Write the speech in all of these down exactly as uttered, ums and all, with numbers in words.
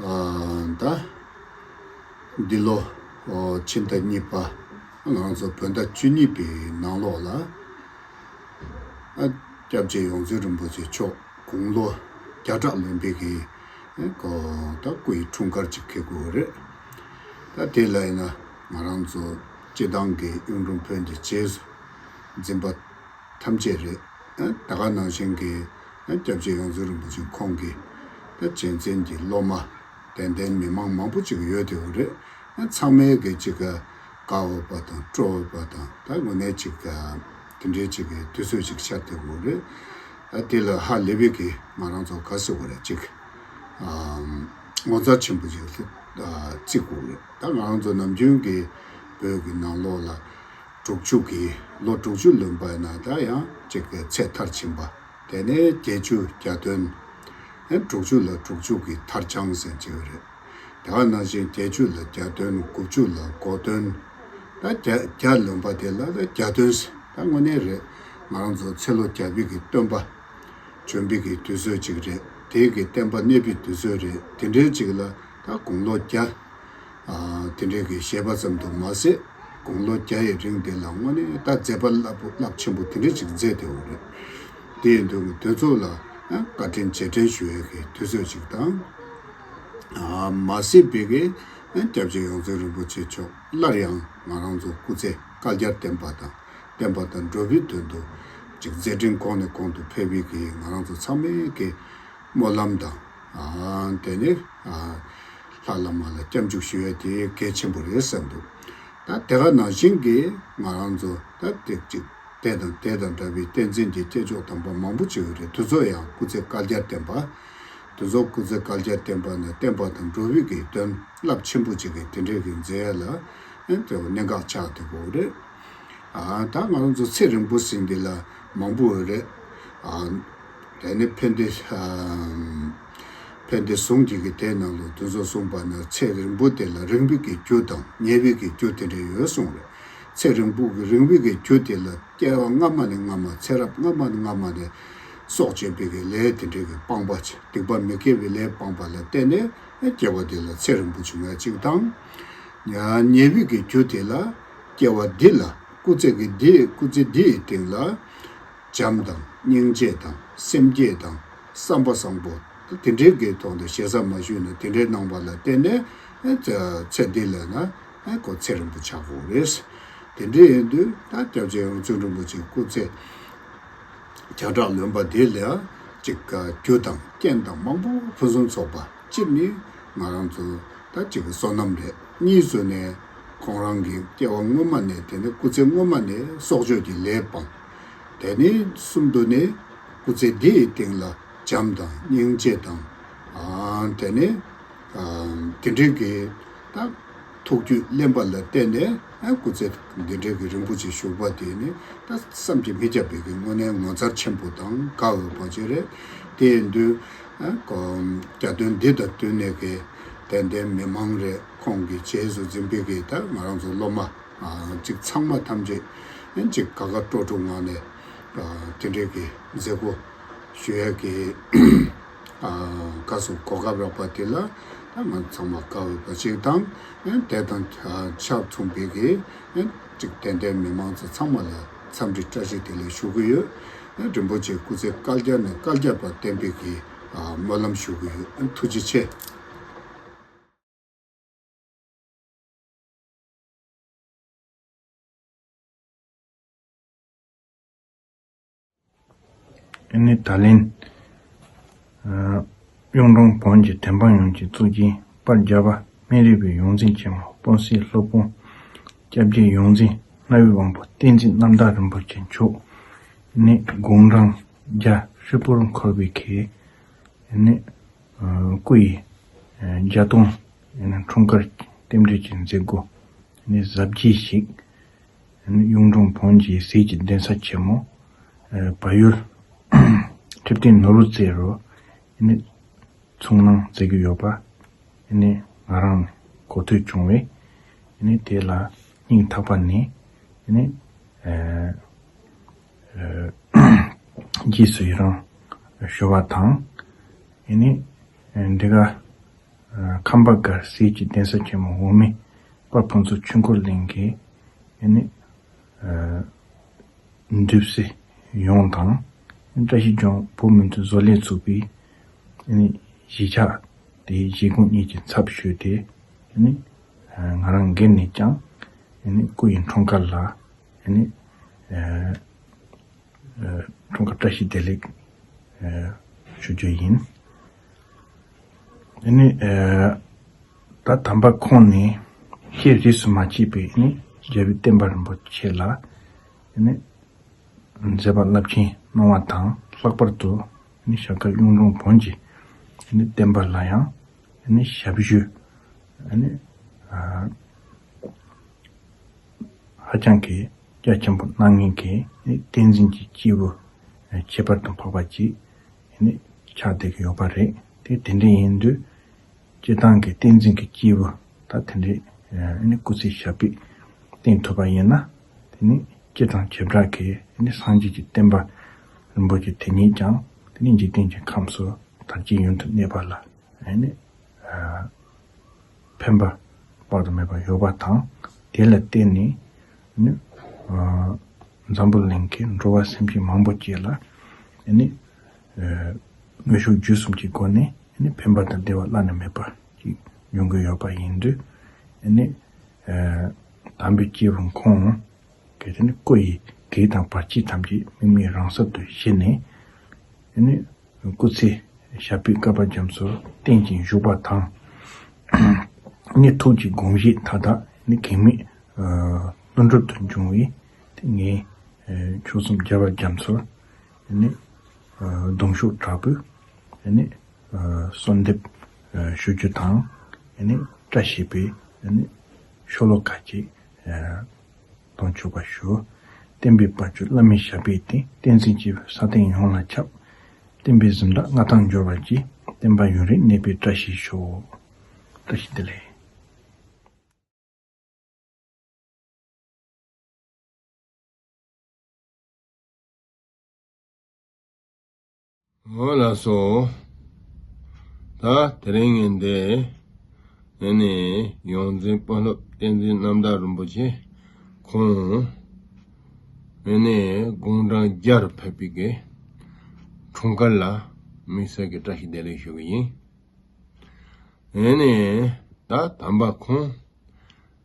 ཨ་ད་འདི་ལོ་ཨོ་ཕྱི་ཟླ་གཉིས་པ་ང་རང་ཚོ་བོད་ཟླ་བཅུ་གཉིས་པའི་ནང་ལོགས་ལ་ཨ་སྐྱབས་རྗེ་ཡོངས་འཛིན་རིན་པོ་ཆེ་མཆོག་དགུང་ལོ་བརྒྱ་ཕྲག་ལོན་པའི་གི་ཨེ་ཀོ་ད་སྐུ་ཡི་འཁྲུངས་སྐར་ཅིག་འཁེལ་དགོས་རེད། ད་དེ་ལ་ཡིན་ན་ང་རང་ཚོ་སྤྱི་བཏང་གི་གཡུང་དྲུང་བོན་གྱི་རྗེས་སུ་འཛིན་པ་ཐམས་ཅད་རེད། ཨ་ད་ག་ནང་བཞིན་གྱི་ཨ་སྐྱབས་རྗེ་ཡོངས་འཛིན་རིན་པོ་ཆེ་ཁོང་གི་ད་རྗེས་འཛིན་གྱི་སློབ་མ་ཏན་ཏན་མི་མང་མང་པོ་ཅིག་ཡོད་དེ་འོ་རེད། ཨ་ཚང་མས་གི་ཅིག་ག་དགའ་འོས་པ་དང་སྤྲོ་འོས་པ་དང་ད་དངོས་གནས་ཅིག་ག་དེ་འདྲའི་ཅིག་གི་དུས་ཚོད་ཅིག་ཤར་དེ་འོ་རེད། ཨ་དེ་ལ་ཧ་ལས་པའི་གི་ང་རང་ཚོ་ག་ཟེར་དགོས་རེད་ཅིག་ཨ་ངོ་མཚར་ཆེན་པོ་ཅིག་ཨ་བརྩི་དགོས་རེད། ད་ང་རང་ཚོ་ནམ་རྒྱུན་གི་བོད་ཀྱི་ནང་ལོགས་ལ་དྲུག་ཅུ་གི་ལོ་དྲུག་ཅུ་ལོན་པ་ཡིན་ན་ད་ཡང་ཅིག་གི་ཚེ་མཐར་ཕྱིན་པ། དེ་ནས་བརྒྱད་ཅུ་གྱ་བདུན། ཨེ་དྲུག་ཅུ་ལ་དྲུག་ཅུ་གི་མཐར་འཆང་ཟེར་གྱི་ཡོད་རེད། དེ་བ་ནང་བཞིན་བརྒྱད་ཅུ་ལ་གྱ་བདུན། དགུ་བཅུ་ལ་གོ་བདུན། ད་བརྒྱ་བརྒྱ་ལོན་པ་དེ་ལ་ད་གྱ་བདུན་ཟེར་ད་དངོས་གནས་རེད། ང་རང་ཚོ་ཚེ་ལོ་བརྒྱ་པའི་གི་སྟོན་པ་བྱོན་པའི་གི་དུས་ཚོད་ཅིག་རེད། དེའི་གི་བསྟན་པ་གནས་པའི་དུས་ཚོད་རེད། དེ་འདྲའི་ཅིག་ལ་ད་དགུང་ལོ་བརྒྱ། ཨ་དེ་འདྲའི་གི་བཞེས་པ་ཙམ་དུ་མ་ཟད་དགུང་ལོ་བརྒྱ་ཡི་རིང་དེ་ལ་དངོས་གནས་ད་མཛད་པ་རླབས་པོ་རླབས་ཆེན་པོ་དེ་འདྲ་ཅིག་མཛད་དེ་འོ་རེད། དེ་ཡིན་དུས་དེ་ཚོ་ལ་ཨ་བཀའ་དྲིན་རྗེས་དྲན་ཞུ་ཡས་ཀྱི་དུས་ཚོད་ཅིག་དང་། ཨ་མ་ཟད་པའི་གི་ཨ་སྐྱབས་རྗེ་ཡོངས་འཛིན་རིན་པོ་ཆེ་མཆོག་སླར་ཡང་ང་རང་ཚོ་སྐུ་ཚེ་བསྐལ་བརྒྱར་བརྟན་པ་དང་བསྟན་པ་དང་འགྲོ་བའི་དོན་དུ་ཅིག་མཛད་འཕྲིན་གོང་ནས་གོང་དུ་འཕེལ་བའི་གི་ང་རང་ཚོ་ཚང་མའི་གི་སྨོན་ལམ་དང་། ཨ་དེ་ནི་ཨ་ལྷ་བླ་མ་ལ་སྐྱབས་འཇུག་ཞུ་ཡས་དེ་གལ་ཆེན་པོ་རེད་བསམ་འདུག་ད་དེ་ག་ནང་བཞིན་གྱི་ང་རང་ཚོ་ད་ཏིག་ཅིག་དེ་དང་དེ་དང་འདྲ་བའི་བསྟན་འཛིན་གྱི་སྐྱེས་མཆོག་དམ་པ་མང་པོ་ཅིག་ཡོད་རེད། དེ་ཚོ་ཡང་སྐུ་ཚེ་བསྐལ་བརྒྱར་བརྟན་པ། དེ་ཚོ་སྐུ་ཚེ་བསྐལ་བརྒྱར་བརྟན་པ་ནི་བསྟན་པ་དང་འགྲོ་བའི་གི་དོན་རླབས་ཆེན་པོ་ཅིག་གི་དེ་འདྲའི་གི་མཛད་ཡས་ལ་ཨེ་དེ་གནད་འགག་ཆགས་དེ་གོ་རེད། ཨ་ད་ང་རང་ཚོ་ཚེ་རིང་པོ་ཟིན་འདི་ལ་མང་པོ་ཡོད་རེད། ཨ་དེ་ནི་ཕན་བདེ་ཨ་ཕན་བདེ་ཟུང་གི་གི་དེ་ནང་ལོ་དུས་ཚོད་གསུངས་པ་ན་ཚེ་རིང་པོ་དེ་ལ་རིང་བའི་གི་རྒྱུ་དང་ཉེ་བའི་གི་རྒྱུ་དེ་འདྲ་ཡོད་གསུངས་རེད། ཚེ་རིང་པོ་གི་རིང་བའི་གི་རྒྱུ་དེ་ལ་སྐྱེ་བ་སྔ་མ་ནས་སྔ་མ་ཚེ་རབས་སྔ་མ་ནས་སྔ་མ་ནས་སྲོག་གཅོད་པའི་གི་ལས་དེ་འདྲའི་གི་སྤངས་པ་ཆེ་སྡིག་པ་མི་དགེ་བའི་ལས་སྤངས་པ་ལ་བརྟེན་ནས་སྐྱེ་བ་དེ་ལ་ཚེ་རིང་པོ་བྱུང་ཡ་གཅིག་དང་། ཉེ་བའི་གི་རྒྱུ་དེ་ལ་སྐྱེ་བ་འདི་ལ་སྐུ་ཚེ་གི་འདི་སྐུ་ཚེ་འདི་ཡི་སྟེང་ལ་བྱམས་དང་སྙིང་རྗེ་དང་སེམས་བསྐྱེད་དང་བསམ་པ་བཟང་པོ་དེ་འདྲའི་གི་ཐོག་ནས་ཞེ་ས་མ་ཞུས་ན་དེ་འདྲའི་གནང་བ་ལ་བརྟེན་ནས་ཚེ་འདི་ལ་ན་ཁོ་ཚེ་རིང་པོ་ཆགས་དགོས་རེད། དེ་འདྲའི་ཡིན་དུས་ད་སྐྱབས་རྗེ་ཡོངས་འཛིན་རིན་པོ་ཆེ་སྐུ་ཚེ་བརྒྱ་ཕྲག་ལོན་པ་དེ་ལ་ཅིག་རྒྱུ་དང་རྐྱེན་དང་མང་པོ་ཕུན་སུམ་ཚོགས་པ་གཅིག་ནི་ང་རང་ཚོ་ད་ཅིག་བསོད་ནམས་རེད། གཉིས་སུ་ནས་ཁོང་རང་གི་སྐྱེ་བ་སྔོན་མ་ནས་དེ་ནི་སྐུ་ཚེ་སྔོན་མ་ནས་སྲོག་གཅོད་ཀྱི་ལས་སྤངས། དེ་ནི་གསུམ་དུ་ནི་སྐུ་ཚེ་འདི་ཡི་སྟེང་ལ་བྱམས་དང་སྙིང་རྗེ་དང་ཨ་དེ་ནི་ཨ་དེ་འདྲའི་གི་ད་ཐུགས་རྒྱུད་བརླན་པ་ལ་བརྟེན་ནས་ཨ་སྐུ་ཚེ་འདི་འདྲའི་གི་རིང་པོ་ཅིག་བཞུགས་པ་དེ་ནི་ད་བསམ་གྱིས་མི་ཁྱབ་པའི་གི་དངོས་གནས་ངོ་མཚར་ཆེན་པོ་དང་དགའ་འོས་པ་ཅིག་རེད། དེ་ཡིན་དུས་ཨ་ཁོ་གྱ་སྟོན་འདི་དང་བསྟུན་ནས་གི་ཏན་ཏན་མི་མང་རེད། ཁོང་གི་རྗེས་སུ་འཛིན་པའི་གི་ད་ང་རང་ཚོ་སློབ་མ་ཨ་ཅིག་ཚང་མ་ཐམས་ཅད་ཨ་ཅིག་དགའ་དགའ་སྤྲོ་སྤྲོ་ངང་ནས་ཨ་དེ་འདྲའི་གི་མཛད་སྒོ་ཞུ་ཡས་ཀྱི་ཨ་བཀའ་གསུང་གོ་སྐབས་རག་པ་དེ་ལ་ད་ང་ཚང་མ་དགའ་འོས་པ་ཅིག་དང་ཨ་དེ་དང་ཨ་ཆབས་མཚུངས་པའི་གི་ཨ་ཅིག་ཏན་ཏན་མི་མང་ཚོ་ཚང་མ་ལ་འཚམས་འདྲི་བཀྲ་ཤིས་བདེ་ལེགས་ཞུ་གི་ཡོད། ཨ་རིན་པོ་ཆེ་སྐུ་ཚེ་བསྐལ་བརྒྱ་ནས་བསྐལ་བརྒྱ་བར་བརྟན་པའི་གི་ཨ་སྨོན་ལམ་ཞུ་གི་ཡོད། ཨ་ཐུགས་རྗེ་ཆེ། ཨ་ནི་ད་ལན། ཨ་གཡུང་དྲུང་བོན་གྱི་བདེན་དཔང་ཡོངས་ཀྱི་གཙུག་རྒྱན་དཔལ་རྒྱལ་བ་སྨན་རི་བའི་ཡོངས་འཛིན་ཆེན་མོ་དཔོན་གསས་སློབ་དཔོན་སྐྱབས་རྗེ་ཡོངས་འཛིན་རྣ་བའི་དབང་པོ་བསྟན་འཛིན་རྣམ་དག་རིན་པོ་ཆེ་མཆོག་ཨ་ནི་དགུང་གྲངས་བརྒྱ་ཧྲིལ་པོར་འཁོར་བའི་གི་ཨ་ནི་ཨ་སྐུ་ཡི་ཨ་བརྒྱ་སྟོང་ཨ་ནི་འཁྲུངས་སྐར་རྟེན་འབྲེལ་གྱི་མཛད་སྒོ་ཨ་ནི་གཟབ་རྒྱས་ཤིག་ཨ་ནི་གཡུང་དྲུང་བོན་གྱི་ཟས་ཀྱི་གདན་ས་ཆེན་མོ་ཨ་བལ་ཡུལ་ཁྲི་སྟེང་ནོར་བུ་རྩེ་རུ་ཨ་ནི་ཚོགས་གནང་མཛད་ཀྱི་ཡོད་པ་ཨ་ནི་ང་རང་གོ་ཐོས་བྱུང་བས་ཨ་ནི་དེ་ལ་སྙིང་ཐག་པ་ནས་ཨ་ནི་ཨ་ཨ་རྗེས་སུ་ཡི་རང་ཞུ་བ་དང་། ཨ་ནི་ཨ་འདི་ག་ ཁམས་པ་སྒར་ཟས་ཀྱི་གདན་ས་ཆེན་མོ་འོག་མིན་དཔལ་ཕུན་ཚོགས་ཆོས་འཁོར་གླིང་གི་ཨ་ནི་འདུས་སྲས་ཡོངས་དང་། བཀྲ་ཤིས་ལྗོངས་བོད་མི་མཐུན་བཟོ་ལས་ཚོགས་པའི་ཨ་ནི་གཞིས་ཆགས་དེའི་གཞིས་ཁོངས་གཉིས་ཀྱི་ཚབ་ཞུས་ཏེ། ཨ་ནི་ང་རང་སྒེར་ནས་ཀྱང་ཨ་ནི་སྐུ་ཡི་འཁྲུངས་སྐར་ལ་ཨ་ནི་འཁྲུངས་སྐར་བཀྲ་ཤིས་བདེ་ལེགས་ཞུ་རྒྱུ་ཡིན། ཨ་ནི་ད་དམ་པ་ཁོང་ནས་ཤེས་རིས་སུ་མ་ཆད་པའི་ཨ་ནི་རྒྱལ་བའི་བསྟན་པ་རིན་པོ་ཆེ་ལ་ཨ་ནི་མཛད་པ་རླབས་ཆེན་གནང་བ་དང་། ལྷག་པར་དུ་ཨ་ནི་ཞྭ་དཀར་གཡུང་དྲུང་བོན་གྱི་ཨ་ནི་བསྟན་པ་ལ་ཡང་ཨ་ནི་ཞབས་ཞུ་ཨ་ནི་ཧ་ཅང་གི་རྒྱ་ཆེན་པོ་གནང་མཁན་གྱི་ཨ་ནི་བསྟན་འཛིན་གྱི་སྐྱེས་བུ་ཁྱད་པར་དུ་འཕགས་པ་ཅིག་ཨ་ནི་ཆགས་བསྡད་ཀྱི་ཡོད་པ་རེད། དེ་དེ་འདྲ་ཡིན་དུས། སྤྱིར་བཏང་གི་བསྟན་འཛིན་གྱི་སྐྱེས་བུ་ད་དེ་འདྲའི་ཨ་ནི་སྐུ་ཚེ་ཞབས་པད་བརྟན་ཐུབ་པ་ཡིན་ན། དེ་ནི་སྤྱིར་བཏང་བྱེ་བྲག་གི་ཨ་ནི་སངས་རྒྱས་ཀྱི་བསྟན་པ་རིན་པོ་ཆེ་དེ་ཉིད་ཀྱང་དེ་ནི་འཇིག་རྟེན་གྱི་ཁམས་སུ་དར་རྒྱས་ཡུན་དུ་གནས་པ་ལ་ཨ་ནི་ཕན་པ་དཔག་ཏུ་མེད་པ་ཡོད་པ་དང་། དེ་ལ་བརྟེན་ནས་ཨ་ནི་འཛམ་བུ་གླིང་གི་འགྲོ་བ་སེམས་ཅན་མང་པོ་ཅིག་ལ་ཨ་ནི་དངོས་ཤུགས་བརྒྱུད་གསུམ་གྱི་སྒོ་ནས་ཨ་ནི་ཕན་པ་དང་བདེ་བ་བླ་ན་མེད་པ་ཅིག་ཡོང་གི་ཡོད་པ་ཡིན་དུས། ཨ་ནི་དམ་པའི་སྐྱེས་བུ་ཁོང་གིས་དེ་ནི་སྐུ་ཡི་གེགས་དང་བར་ཆད་ཐམས་ཅད་དམིགས་མེད་རང་གསལ་དུ་ཞི་ནས། ཨ་ནི་སྐུ་ཚེ་ཞབས་པད་བསྐལ་པ་རྒྱ་མཚོར་བརྟན་ཅིང་བཞུགས་པ་དང་། ཨ་ནི་ཐུགས་ཀྱི་དགོངས་བཞེད་མཐའ་དག་ཨ་ནི་གེགས་མེད་ལྷུན་གྲུབ་ཏུ་འབྱུང་བའི་དེ་ངས་ཆོལ་གསུམ་རྒྱལ་བ་རྒྱ་མཚོར་ཨ་ནི་གདུང་ཤུགས་དྲག་པོས་ཨ་ནི་གསོལ་འདེབས་ཞུ་རྒྱུ་དང་། ཨ་ནི་བཀྲ་ཤིས་པའི་ཨ་ནི་ཤོ་ལོ་ཀ་ཅིག་གཏོང་ཆོག་པ་ཞུ། བསྟན་པའི་དཔལ་གྱུར་བླ་མའི་ཞབས་པད་བརྟན། བསྟན་འཛིན་སྐྱེས་བུ་ས་སྟེང་ཡོངས་ལ་ཁྱབ། བསྟན་པའི་གཟི་མདངས་མངའ་ཐང་འབྱོར་བར་གྱིས། བསྟན་པ་ཡུན་རིང་གནས་པའི་བཀྲ་ཤིས་ཤོག་བཀྲ་ཤིས་བདེ་ལེགས། འོ་ལགས་སོ། ད་དེ་རིང་ངས་འདི་ཨ་ནི་ཡོངས་འཛིན་དཔོན་སློབ་བསྟན་འཛིན་རྣམ་དག་རིན་པོ་ཆེ་ཁོང་ཨ་ནི་དགུང་གྲངས་བརྒྱ་རུ་ཕེབས་པའི་གི་འཁྲུངས་སྐར་ལ་དམིགས་བསལ་གྱི་བཀྲ་ཤིས་བདེ་ལེགས་ཞུ་གི་ཡིན། ཨ་ནི་ད་དམ་པ་ཁོང་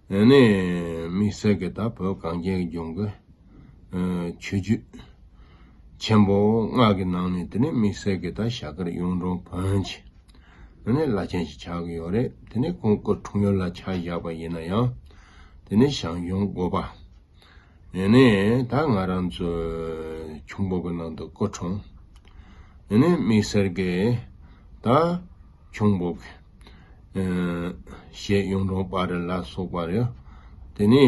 ཨ་ནི་དམིགས་བསལ་གྱི་ད་བོད་གངས་ཅན་གྱི་ལྗོངས་ཀྱི་ཨ་ཆོས་བརྒྱུད་ཆེན་པོ་ལྔ་གི་ནང་ནས་དེ་ནི་དམིགས་བསལ་གྱི་ད་ཞྭ་དཀར་གཡུང་དྲུང་བོན་གྱི་ཨ་ནི་བླ་ཆེན་ཞིག་ཆགས་ཀྱི་ཡོད་རེད། དེ་ནི་ཁོང་སྐུ་འཁྲུངས་ཡུལ་ལ་ཆ་བཞག་པ་ཡིན་ན་ཡང་། དེ་ནི་ཞང་ཞུང་འགོ་པ། ཨ་ནི་ད་ང་རང་ཚོའི་ཁྱུང་པོ་གི་ནང་དུ་སྐུ་འཁྲུངས། ཨ་ནི་དམིགས་བསལ་གྱི་ད་ཁྱུང་པོ་གི་ཨ་གཞས་གཡུང་དྲུང་པ་རེ་ལ་སོགས་པ་རེད། དེ་ནི་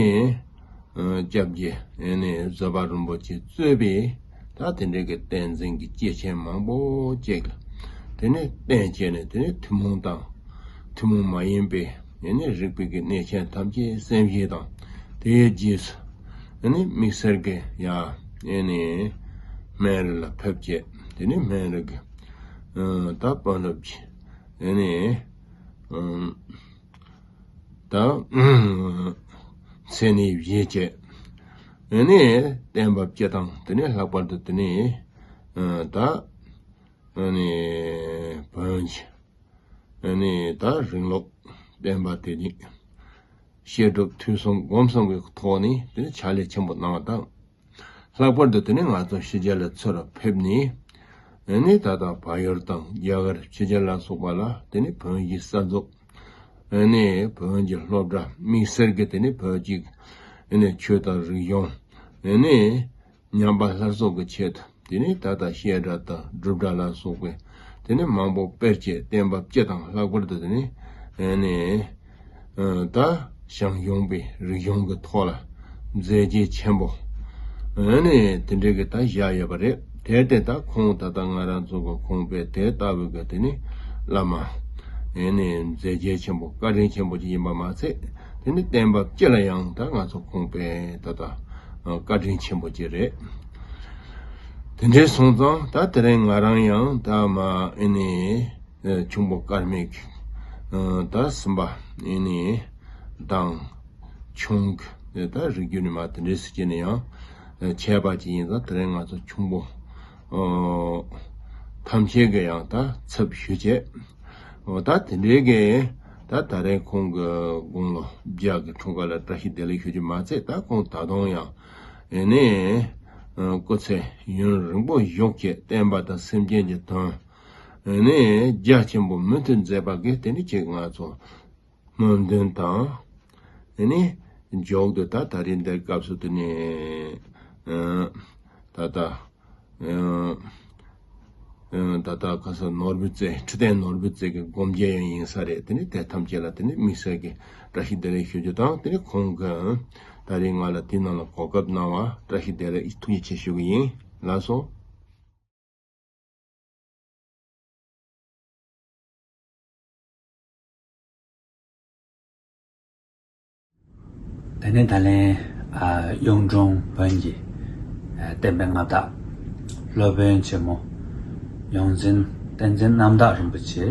ཨ་སྐྱབས་རྗེ་ཨ་ནི་བཟོད་པ་རིན་པོ་ཆེ་གཙོས་པའི་ད་དེ་འདྲའི་གི་བསྟན་འཛིན་གྱི་སྐྱེས་ཆེན་མང་པོ་ཅིག་དེ་ནི་བསྟེན་བྱས་ནས། དེ་ནི་ཐུན་མོང་དང་ཐུན་མོང་མ་ཡིན་པའི་ཨ་ནི་རིག་པའི་གི་གནས་ཆེན་ཐམས་ཅད་གསན་བཞེས་དང་། དེའི་རྗེས་སུ་ཨ་ནི་དམིགས་བསལ་གྱི་ཡ་ཨ་ནི་སྨན་རི་ལ་ཕེབས་བྱས། དེ་ནི་སྨན་རི་གི་ཨ་ད་དཔོན་སློབ་ཀྱི་ཨ་ནི་ཨ་ད་མཚན་གནས་བཞེས་བྱས། ཨ་ནི་བསྟན་པ་སྤྱི་དང་། དེ་ནི་ལྷག་པར་དུ་དེ་ནི་ཨ་ད་ཨ་ནི་བོན་གྱི་ཨ་ནི་ད་རིང་ལུགས་བསྟན་པ་དེ་ཉིད་བཤད་སྒྲུབ་ཐོས་བསམ་སྒོམ་གསུམ་གྱི་ཐོག་ནས་དེ་ནི་ཕྱག་ལས་ཆེན་པོ་གནང་བ་དང་། ལྷག་པར་དུ་དེ་ནི་ང་ཚོ་ཕྱི་རྒྱལ་ལ་ཚུར་ཕེབས་ནས། ཨ་ནི་ད་ལྟ་བལ་ཡུལ་དང་རྒྱ་གར་ཕྱི་རྒྱལ་ལ་སོགས་པ་ལ་དེ་ནི་བོན་གྱི་གསར་འཛུགས། ཨ་ནི་བོན་གྱི་སློབ་གྲྭ་དམིགས་བསལ་གྱི་དེ་ནི་བོད་ཀྱི་ཨ་ནི་ཆོས་དང་རིག་གཞུང་ཨ་ནི་ཉམས་པ་སླར་གསོ་གི་ཆེད་དུ། དེ་ནི་ད་ལྟ་བཤད་གྲྭ་དང་སྒྲུབ་གྲྭ་ལ་སོགས་པའི་དེ་ནི་མང་པོ་སྤེལ་བྱས། བསྟན་པ་སྤྱི་དང་། ལྷག་པར་དུ་དེ་ནི་ཨ་ནི་ཨ་ད་ཞང་ཞུང་པའི་རིག་གཞུང་གི་ཐོག་ལ་མཛད་རྗེས་ཆེན་པོ་ཨ་ནི་དེ་འདྲའི་གི་ད་བཞག་ཡོད་པ་རེད། དེར་བརྟེན་ད་ཁོང་ད་ལྟ་ང་རང་ཚོ་གི་ཁོང་པས་དེ་ལྟ་བུའི་གི་དེ་ནི་བླ་མ་ཨ་ནི་མཛད་རྗེས་ཆེན་པོ་བཀའ་དྲིན་ཆེན་པོ་ཅིག་ཡིན་པ་མ་ཚད། དེ་ནི་བསྟན་པ་སྤྱི་ལ་ཡང་ད་ང་ཚོ་ཁོང་པས་ད་ལྟ་བཀའ་དྲིན་ཆེན་པོ་ཅིག་རེད། དེ་འདྲའི་སོང་ཙང་ད་དེ་རིང་ང་རང་ཡང་ད་མ་ཨ་ནི་ཁྱུང་པོ་དཀར་མེ་གི་ ད་གསུམ་པ་ཨེ་ནི་དང་ཆུང་གི་ད་རིགས་རྒྱུད་ནི་མ་དེ་འདྲའི་སྲིད་ཀྱི་ནི་ཡང་ཆད་པ་ཅིག་ཡིན་ཙང་དེ་རིང་ང་ཚོ་ཆུང་པོ་ཐམས་ཅད་ཀྱི་ཡང་ད་ཚབ་ཞུ་བྱས། འོ་ད་དེ་འདྲའི་གི་ད་ད་རེས་ཁོང་གི་དགུང་ལོ་བརྒྱ་གི་འཁྲུངས་སྐར་ལ་བཀྲ་ཤིས་བདེ་ལེགས་ཞུ་རྒྱུ་མ་ཚད། ད་ཁོང་ད་དུང་ཡང་ཨེ་ནི་སྐུ་ཚེ་ཡུན་རིང་པོ་བཞུགས་བྱས་བསྟན་པ་དང་སེམས་ཅན་གྱི་དོན་ཨེ་ནི་རྒྱ་ཆེན་པོ་མུ་མཐུད་མཛད་པ་གི་དེ་ནི་ཅིག་ང་ཚོ་སྨོན་འདུན་དང་ཨེ་ནི་འཇོག་ཏུ་ད་ད་རེས་འདིར་སྐབས་སུ་དེ་ནི་ད་ལྟ་ད་ལྟ་ཁ་སང་ནོར་བུ་རྩེ་ཁྲི་བརྟན་ནོར་བུ་རྩེ་གི་སྒོམ་རྒྱལ་ཡང་ཡིན་ས་རེད། དེ་ནི་དེ་ཐམས་ཅད་ལ་དེ་ནི་དམིགས་བསལ་གྱི་བཀྲ་ཤིས་བདེ་ལེགས་ཞུ་རྒྱུ་དང་། དེ་ནི་ཁོང་གི་ད་རེས་ང་ལ་དེའི་ནང་ལ་གོ་སྐབས་གནང་བ་བཀྲ་ཤིས་བདེ་ལེགས་ཐུགས་རྗེ་ཆེ་ཞུ་གི་ཡིན། ལགས་སོ། དེ་ནས་ད་ལན་གཡུང་དྲུང་བོན་གྱི་བསྟན་པའི་མངའ་བདག་སློབ་དཔོན་ཆེན་མོ་ཡོངས་འཛིན་བསྟན་འཛིན་རྣམ་དག་རིན་པོ་ཆེ།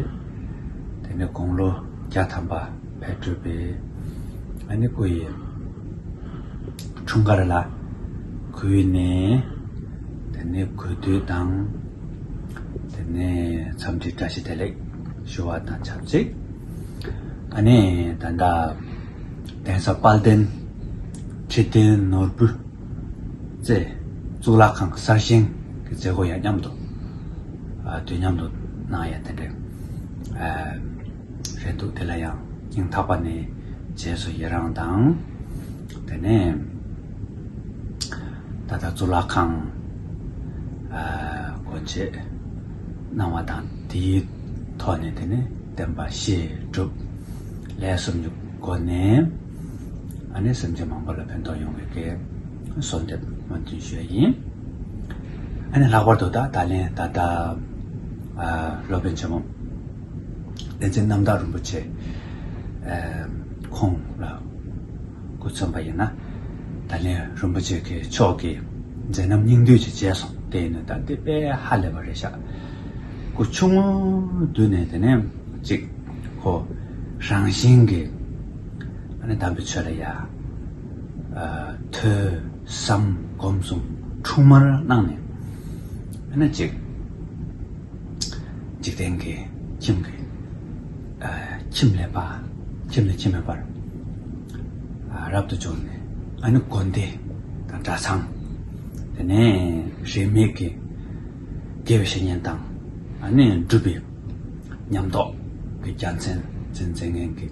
དེ་ནས་དགུང་ལོ་བརྒྱ་ཐམ་པ་ཕེབས་གྲུབ་པའི་ཨ་ནི་སྐུ་ཡི་འཁྲུངས་སྐར་ལ་གུས་ནས་དེ་ནས་གུས་འདུད་དང་། དེ་ནས་འཚམས་འདྲི་བཀྲ་ཤིས་བདེ་ལེགས་ཞུ་བ་དང་ཆབས་ཅིག་ཨ་ནི་ད་ལྟ་གདན་ས་དཔལ་ལྡན་ཁྲི་བརྟན་ནོར་བུ་རྩེ་གཙུག་ལག་ཁང་གསར་བཞེངས་ཀྱི་མཛད་སྒོ་ཡང་མཉམ་དུ་དུས་མཉམ་དུ་གནང་ཡ་དེ་འདྲ་རེད་འདུག་དེ་ལ་ཡང་སྙིང་ཐག་པ་ནས་རྗེས་སུ་ཡི་རང་དང་། དེ་ནས་ད་ལྟ་གཙུག་ལག་ཁང་སྒོ་འབྱེད་གནང་བ་དང་། དེའི་ཐོག་ནས་དེ་ནས་བསྟན་པ་བཤད་སྒྲུབ་ལས་གསུམ་གྱི་སྒོ་ནས་ཨ་ནི་སེམས་ཅན་མང་པོ་ལ་ཕན་ཐོགས་ཡོང་བའི་གི་གསོལ་འདེབས་སྨོན་འདུན་ཞུ་ཡ་ཡིན། ཨ་ནི་ལྷག་པར་དུ་ད་ད་ལན་ད་ལྟ་སློབ་དཔོན་ཆེན་མོ་བསྟན་འཛིན་རྣམ་དག་རིན་པོ་ཆེ་ཁོང་ལ་སྐུ་མཚོན་པ་ཡིན་ན། ད་ལན་རིན་པོ་ཆེ་གི་མཆོག་གི་མཛད་རྣམ་སྙིང་བསྡུས་ཅིག་མཇལ་སོང་། དེ་ཡིན་ན་ད་འདི་དཔེ་ཧ་ལས་པ་རེད་ཤག་སྐུ་ཆུང་ངུ་དུས་ནས་དེ་ནས་ཅིག་ཁོ་རང་བཞིན་གྱིས་ཨ་ནི་དམ་པའི་ཆོས་ལ་ཡ་ཐོས་བསམ་སྒོམ་གསུམ་འཁྲུལ་མར་གནང་ནས་ཨ་ནི་ཅིག་འཇིག་རྟེན་གྱི་ཁྱིམ་གྱི་ཨ་ཁྱིམ་ལས་པ་ཁྱིམ་ལས་ཁྱིམ་མེད་པར་ཨ་རབ་ཏུ་བྱུང་ནས། ཨ་ནི་དགོན་སྡེ་དང་གྲྭ་ཚང་། དེ་ནས་རིས་མེད་ཀྱི་དགེ་བའི་བཤེས་གཉེན་དང་། ཨ་ནི་སྒྲུབ་པའི་ཉམས་རྟོགས་ཀྱི་རྒྱལ་མཚན་འཛིན་མཛད་མཁན་གྱི་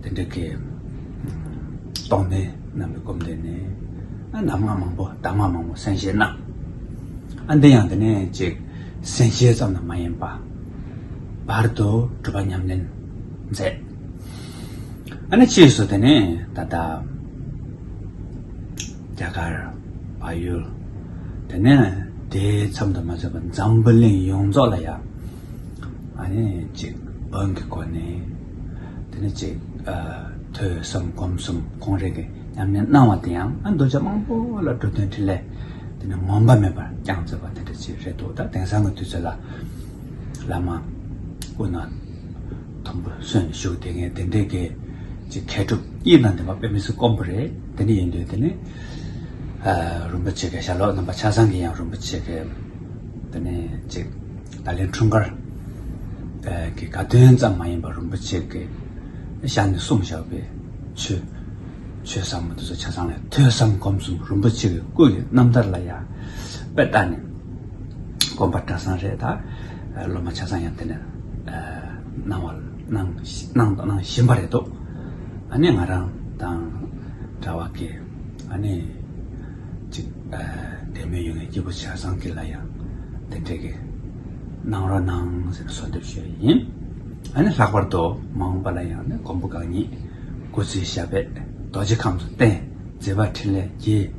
དེ་འདྲ་གི་རྟོགས་ལྡན་རྣམ་པའི་སྒོམ་སྡེ་ནས་ཨ་གདམས་ངག་མང་པོ་གདམས་ངག་མང་པོ་གསན་བཞེས་གནང་། ཨ་འདི་ཡང་དེ་ནས་ཅིག་གསན་བཞེས་ཙམ་དུ་མ་ཡིན་པ་བར་དུ་སྒྲུབ་པ་ཉམས་ལེན་མཛད། ཨ་ནི་ཕྱིས་སུ་དེ་ནས་ད་ལྟ་རྒྱ་གར་བལ་ཡུལ། དེ་ནས་དེའི་མཚམས་དུ་མ་ཟད་པ་འཛམ་བུ་གླིང་ཡོངས་རྫོགས་ལ་ཡང་ཨ་ནི་ཅིག་བོན་གྱི་སྒོ་ནས་དེ་ནས་ཅིག་ཨ་ཐོས་བསམ་སྒོམ་གསུམ་ཁོང་རང་གིས་ཉམས་ལེན་གནང་བ་དེ་ཡང་ཨ་གདུལ་བྱ་མང་པོ་ལ་འགྲོ་དོན་འཕྲིན་ལས་དེ་ནས་ངོམས་པ་མེད་པར་བསྐྱངས་མཛད་པ་དེ་འདྲ་ཅིག་རེད་འདུག་ད་དེང་སང་གི་དུས་ཚོད་ལ་བླ་མ་སྐུ་ན་དུམ་བུ་སོན་ནས་བཞུགས་བསྡད་མཁན་དེ་འདྲའི་གི་ཅིག་མཁས་གྲུབ་དབྱིངས་དང་ལྡན་པ་དཔེ་མི་སྲིད་དཀོན་པོ་རེད། དེ་འདྲ་ཡིན་དུས་དེ་ནི་ཨ་རིན་པོ་ཆེ་གི་ཞལ་སློབ་རྣམ་པ་ཆ་ཚང་གི་ཡང་རིན་པོ་ཆེ་གི་དེ་ནི་ཅིག་ད་ལན་འཁྲུངས་སྐར་ཨ་གི་དགའ་སྟོན་ཙམ་མ་ཡིན་པར་རིན་པོ་ཆེ་གི་ཞལ་ནས་གསུངས་བཞག་པའི་ཆོས་ཆོས་ཟབ་མོ་དེ་ཚོ་ཆ་ཚང་ལ་ཐོས་བསམ་སྒོམ་གསུམ་རིན་པོ་ཆེ་གི་སྐུ་ཡི་རྣམ་ཐར་ལ་ཡང་དཔེ་ལྟ་ནས། དགོན་པ་གྲྭ་ཚང་རེད། ད་སློབ་མ་ཆ་ཚང་ཡང་དེ་ནས་གནང་བ་གནང་གནང་དང་གནང་བཞིན་པ་རེད་འདུག་ཨ་ནི་ང་རང་དང་འདྲ་བ་གི་ཨ་ནི་ཅིག་དད་མོས་ཡོད་མཁན་སྐྱེ་བོ་ཆ་ཚང་གི་ལ་ཡང་དེ་འདྲས་ཀྱི་གནང་རོགས་གནང་ཟེར་ནས་གསོལ་འདེབས་ཞུ་ཡ་ཡིན། ཨ་ནི་ལྷག་པར་དུ་མ་འོངས་པ་ལ་ཡང་ནི་མགོན་པོ་གང་ཉིད་སྐུ་ཚེ་ཞབས་པད་རྡོ་རྗེ་ཁམས་སུ་བརྟན། མཛད་པ་འཕྲིན་ལས་རྒྱས།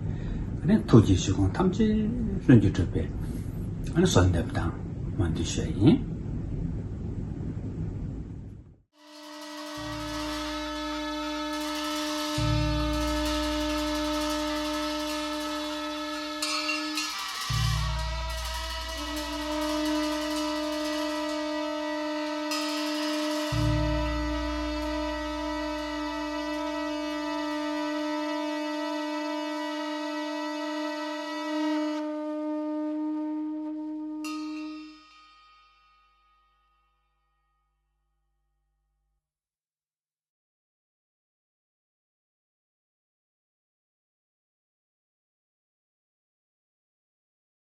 ཨ་ནི་ཐུགས་ཀྱི་བཞེད་དགོངས་ཐམས་ཅད་ལྷུན་གྱིས་གྲུབ་པའི་ཨ་ནི་གསོལ་འདེབས་དང་སྨོན་འདུན་ཞུ་ཡ་ཡིན།